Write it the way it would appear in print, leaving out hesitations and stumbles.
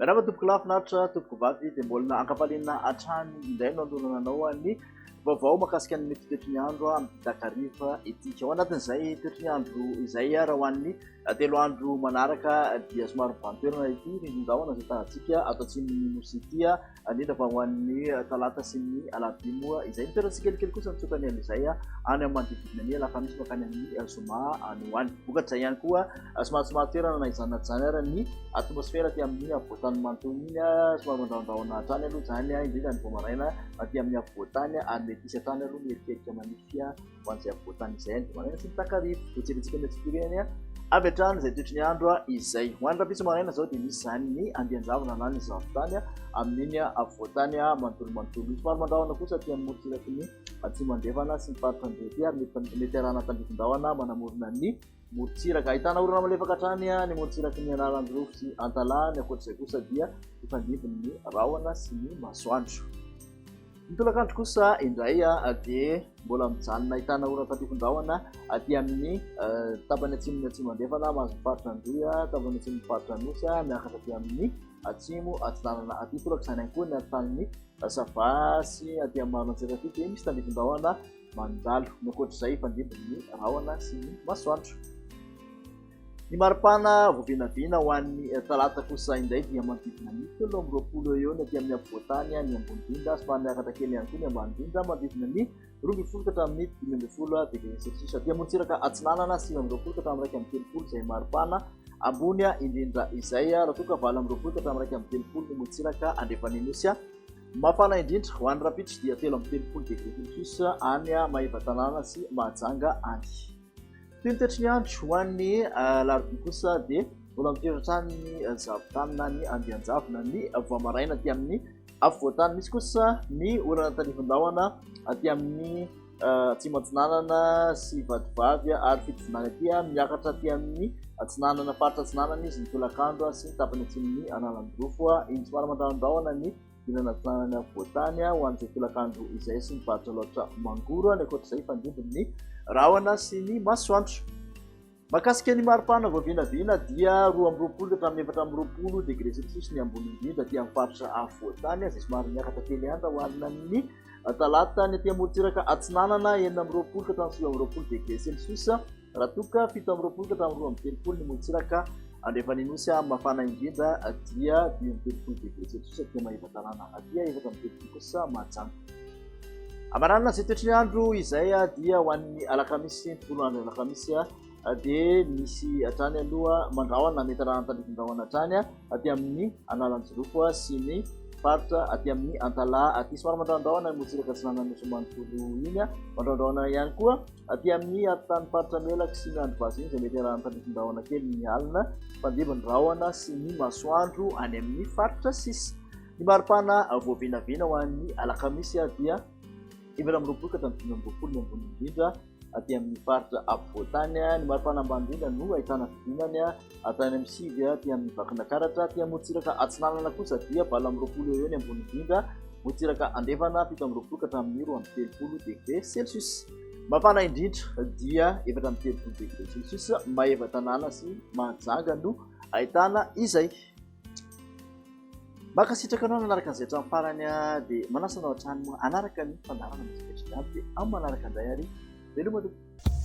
Miarahaba tompoko lahy finaritra tompoko vavy dia mbola ankafaliana hatrany indray no anolorana anao ny vaovao mahakasika ny mety toetry ny andro amin'ity takariva ity. Ao anatin'izay toetry ny andro izay raha ho an'ny telo andro manaraka dia somary mibahan-toerana ity rindrin-drahona izay tahantsika ato atsimon'ny nosy ity indrindra fa ho an'ny talata sy ny alarobia moa izay mitoetra tsikelikely kosa ny tsokany amin'izay any amin'ny manodididina ny alakamisy mankany amin'ny zoma any ho any. Vokatr'izay ihany koa somary tsy marin-toerana na izany na izany ary ny atmosfera aty amin'ny afovoantany manontolo iny, somary mandrahondrahona hatrany aloha izany indrindra ny vao maraina aty amin'ny afovoantany ary mety hisy hatrany aloha ny erikerika manify ho an'izay afovoantany izay ny vao maraina sy ny takariva. Hojerentsika ny antsipiriany avy hatrany izay toetry ny andro izay. Ho an'ny rahampitso maraina izao dia misy izany ny andian-javona na ny zavon-tany amin'iny afovoantany manontolo manontolo. Somary mandrahona kosa aty amin'ny morontsiraky ny atsimo andrefana sy ny faritra androy aty ary mety arahana tandrifin-drahona manamorona ny morontsiraka. Ahitana orana malefaka hatrany ny morontsiraky ny Analanjirofo sy Antalaha, ny ankoatr'izay kosa dia hifandimby ny rahona sy ny masoandro. Ny tolakandro kosa indray dia mbola mijanona ahitana orana tandrifin-drahona aty amin'ny tapany atsimon'ny atsimo andrefana mahazo ny faritra Androy, tapany atsimon'ny faritra Anosy, miakatra aty amin'ny atsimo atsinanana aty. Torak'izany ihany koa ny atin'ny Sava sy aty amin'ny Maroantsetra aty dia misy tandrifin-drahona mandalo. Ny ankoatr'izay hifandimby ny rahona sy ny masoandro. Ny maripana voavinavina ho an'ny talata kosa indray dia manodidina ny 23 eo eo ny aty amin'ny afovoantany, ny ambony indrindra, somary miakatra kely ihany koa ny ambany indrindra, manodidina ny 12 ka hatramin'ny 15 degré celsius. Aty amorontsiraka atsinanana 29 ka hatramin'ny 31 izay maripana ambony indrindra izay, raha toa ka 28 ka hatramin'ny 31 ny morontsiraka andrefan'ny nosy. Mafana indrindra ho an'ny rahampitso dia 33 degré celsius any Maevatanàna sy Mahajanga any. Toy ny toetry ny andro ho an'ny alarobia kosa dia mbola mitoetra hatrany ny zavon-tany na ny andian-javona ny vao maraina aty amin'ny afovoan-tany. Misy kosa ny orana tandrifin-drahona aty amin'ny atsimo atsinanana sy Vatovavy ary Fitovinany aty miakatra aty amin'ny atsinanana faritra atsinanana izy ny tolakandro sy ny tapany atsimon'ny Analanjirofo. Iny somary mandrahondrahona ny ilana atsinanana afovoan-tany ho an'izay tolakandro izay sy ny faritra Alaotra Mangoro. Ny ankoatr'izay hifandimby ny rahona sy ny masoandro. Mahakasika ny maripana voavinavina dia 22 ka hatramin'ny 24 degré celsius ny ambony indrindra aty amin'ny faritra afovoan-tany izay somary miakatra kely ihany raha oharina amin'ny talata. Ny aty amorontsiraka atsinanana 26 ka hatramin'ny 29 degré celsius raha toa ka 27 ka hatramin'ny 32 ny morontsiraka andrefan'ny nosy. Mafana indrindra dia 35 degré celsius aty Maevatanàna aty, 34 kosa Mahajanga. Amaranana izay toetry ny andro izay dia ho an'ny alakamisy, tontolo andro alakamisy dia misy hatrany aloha mandrahona, mety arahana tandrifin-drahona hatrany aty amin'ny Analanjirofo sy ny faritra aty amin'ny Antalaha aty. Somary mandrahondrahona ny morontsiraka atsinanan'ny nosy manontolo iny, mandrahondrahona ihany koa aty amin'ny atitan'ny faritra Melaky sy Miandrivazo iny izay mety arahana tandrifin-drahona kely ny alina, mpandimby ny rahona sy ny masoandro any amin'ny faritra sisa. Ny maripana voavinavina ho an'ny alakamisy dia 24 ka hatramin'ny 25 ny ambony indrindra aty amin'ny faritra afovoantany. Ny maripana ambany indrindra no ahitana fidinany hatrany amin'ny 9 aty amin'ny Vakinankaratra. Aty amorontsiraka atsinanana kosa dia 28 eo eo ny ambony indrindra, morontsiraka andrefana 27 ka hatramin'ny 32 degré celsius. Mafana indrindra dia 34 degré celsius Maevatanàna sy Mahajanga no ahitana izay. Mankasitraka anao nanaraka an'izay hatramin'ny farany dia manasa anao hatrany moa hanaraka ny fandaharana misy fetrika dia amin'ny manaraka indray ary veloma tompoko.